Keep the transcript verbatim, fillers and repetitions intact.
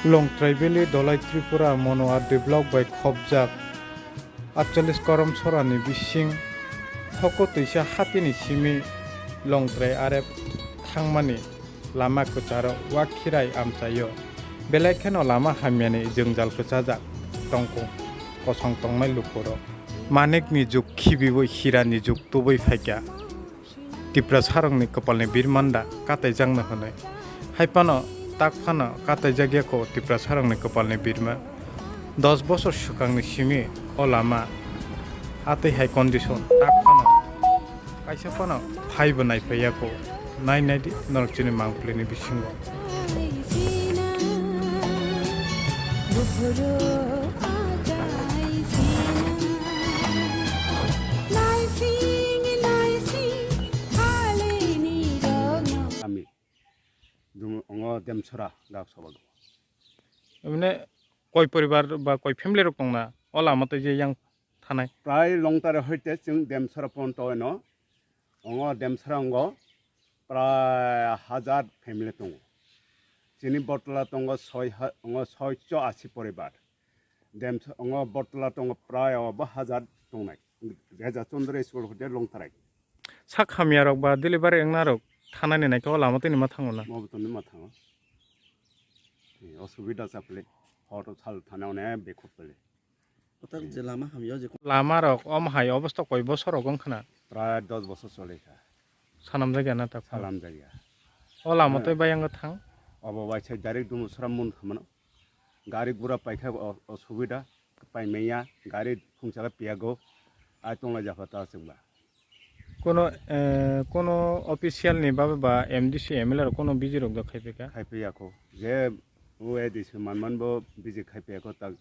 Longtrai Valley Dholai Tripura Monoardi Block bai khopjak atchallis korom sorani bising thoko twisa hatini simi Longtrai R F thangmani lama kwcharo wak khirai amchaio. Belai kheno lama hamyani jwngjal kwchajak tongkung kosong tongnai lukurok. Manikni juk khibiwi hirani juk tubui phaikha. Tiprasarokni kwpalni birmanda kataijakno hwnwi. Hai phano tak phano kataijakya kho Tiprasarokni kwpalni birma. Dos bosor swkangni simi o lama atwi hai condition tak phano kaisa phano phaibo naiphaiya kho. Nai naidi norok chini mangpilini bisingo. Kami. Dum-, ongo Demsora gak sobago. Emne koi poribar ba koi family rok tongna o lama twi je yang thanai? Prai Longtare hoite chwng Demsora ponto eno. Ongo Demsora ongo prai hajar family tongo. Chini Botla tongo soi ha-, ongo soicho asi poribar. Dem ongo Botla tongo prai obo hajar tongnai. Reza Chandra school hoite Longtarai. Sak hamya rok ba delivery wngna rok thanani naikhe o lama tini ma thango na? Mo botoni ma thango. Osubida chaple. Hoto sal thana one bekhop pele. Otak je lama hamya je. Lama rok om hai obosta koi bosor rok wngkhna? Prai dos bosor chole kha. Sanam jagya na tak? Salam jagya. O lama tei bayang thang? Obo bai sai direct Dumsora mun khamano. Gari gura paikha o-, osubida, paimaya, gari phungsa khe piyago, ai tonglai japha ta chwngba. Kono, eh, kono official ni babe ba M D C, M L A rok kono biji rok da khaiphika? Khaiphiyakho. Je o A D C manman bo biji khaiphiyakho, tak